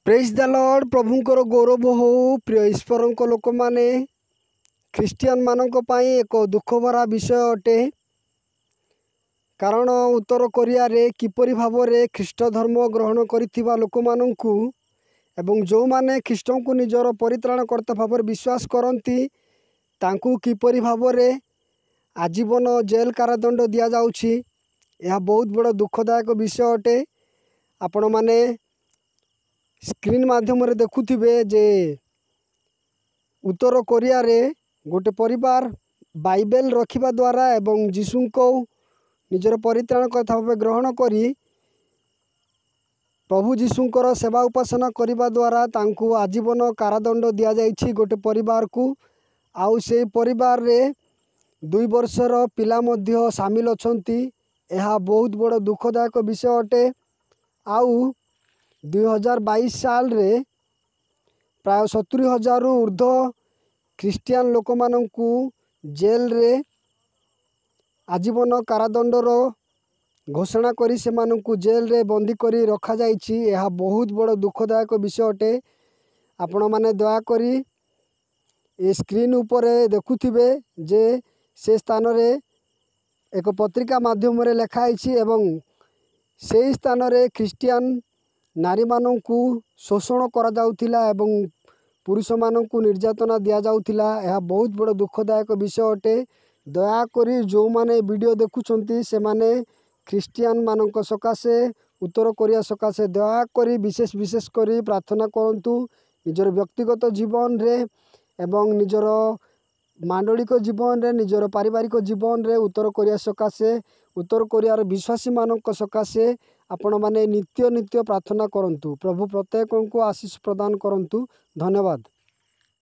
ପ୍ରେଜ୍ ଦ ଲର୍ଡ଼। ପ୍ରଭୁଙ୍କର ଗୌରବ ହଉ। ପ୍ରିୟ ଈଶ୍ୱରଙ୍କ ଲୋକମାନେ, ଖ୍ରୀଷ୍ଟିଆନମାନଙ୍କ ପାଇଁ ଏକ ଦୁଃଖଭରା ବିଷୟ ଅଟେ, କାରଣ ଉତ୍ତର କୋରିଆରେ କିପରି ଭାବରେ ଖ୍ରୀଷ୍ଟ ଧର୍ମ ଗ୍ରହଣ କରିଥିବା ଲୋକମାନଙ୍କୁ ଏବଂ ଯେଉଁମାନେ ଖ୍ରୀଷ୍ଟଙ୍କୁ ନିଜର ପରିତ୍ରାଣକର୍ତ୍ତା ଭାବରେ ବିଶ୍ୱାସ କରନ୍ତି, ତାଙ୍କୁ କିପରି ଭାବରେ ଆଜୀବନ ଜେଲ୍ କାରାଦଣ୍ଡ ଦିଆଯାଉଛି, ଏହା ବହୁତ ବଡ଼ ଦୁଃଖଦାୟକ ବିଷୟ ଅଟେ। ଆପଣମାନେ ସ୍କ୍ରିନ୍ ମାଧ୍ୟମରେ ଦେଖୁଥିବେ ଯେ ଉତ୍ତର କୋରିଆରେ ଗୋଟେ ପରିବାର ବାଇବେଲ ରଖିବା ଦ୍ୱାରା ଏବଂ ଯୀଶୁଙ୍କୁ ନିଜର ପରିତ୍ରାଣକର୍ତ୍ତା ଭାବେ ଗ୍ରହଣ କରି ପ୍ରଭୁ ଯୀଶୁଙ୍କର ସେବା ଉପାସନା କରିବା ଦ୍ୱାରା ତାଙ୍କୁ ଆଜୀବନ କାରାଦଣ୍ଡ ଦିଆଯାଇଛି ଗୋଟେ ପରିବାରକୁ। ଆଉ ସେଇ ପରିବାରରେ 2 ବର୍ଷର ପିଲା ମଧ୍ୟ ସାମିଲ ଅଛନ୍ତି। ଏହା ବହୁତ ବଡ଼ ଦୁଃଖଦାୟକ ବିଷୟ ଅଟେ। ଆଉ 2022 ସାଲରେ ପ୍ରାୟ 70,000ରୁ ଉର୍ଦ୍ଧ୍ୱ ଖ୍ରୀଷ୍ଟିଆନ ଲୋକମାନଙ୍କୁ ଜେଲରେ ଆଜୀବନ କାରାଦଣ୍ଡର ଘୋଷଣା କରି ସେମାନଙ୍କୁ ଜେଲରେ ବନ୍ଦୀ କରି ରଖାଯାଇଛି। ଏହା ବହୁତ ବଡ଼ ଦୁଃଖଦାୟକ ବିଷୟ ଅଟେ। ଆପଣମାନେ ଦୟାକରି ଏ ସ୍କ୍ରିନ୍ ଉପରେ ଦେଖୁଥିବେ ଯେ ସେ ସ୍ଥାନରେ ଏକ ପତ୍ରିକା ମାଧ୍ୟମରେ ଲେଖା ହେଇଛି ଏବଂ ସେଇ ସ୍ଥାନରେ ଖ୍ରୀଷ୍ଟିଆନ ନାରୀମାନଙ୍କୁ ଶୋଷଣ କରାଯାଉଥିଲା ଏବଂ ପୁରୁଷମାନଙ୍କୁ ନିର୍ଯାତନା ଦିଆଯାଉଥିଲା। ଏହା ବହୁତ ବଡ଼ ଦୁଃଖଦାୟକ ବିଷୟ ଅଟେ। ଦୟାକରି ଯେଉଁମାନେ ଭିଡ଼ିଓ ଦେଖୁଛନ୍ତି, ସେମାନେ ଖ୍ରୀଷ୍ଟିଆନମାନଙ୍କ ସକାଶେ, ଉତ୍ତର କୋରିଆ ସକାଶେ ଦୟାକରି ବିଶେଷ ବିଶେଷ କରି ପ୍ରାର୍ଥନା କରନ୍ତୁ। ନିଜର ବ୍ୟକ୍ତିଗତ ଜୀବନରେ ଏବଂ ନିଜର ମାଣ୍ଡଳିକ ଜୀବନରେ, ନିଜର ପାରିବାରିକ ଜୀବନରେ ଉତ୍ତର କୋରିଆ ସକାଶେ, ଉତ୍ତର କୋରିଆର ବିଶ୍ୱାସୀମାନଙ୍କ ସକାଶେ ଆପଣମାନେ ନିତ୍ୟ ନିତ୍ୟ ପ୍ରାର୍ଥନା କରନ୍ତୁ। ପ୍ରଭୁ ପ୍ରତ୍ୟେକଙ୍କୁ ଆଶିଷ ପ୍ରଦାନ କରନ୍ତୁ। ଧନ୍ୟବାଦ।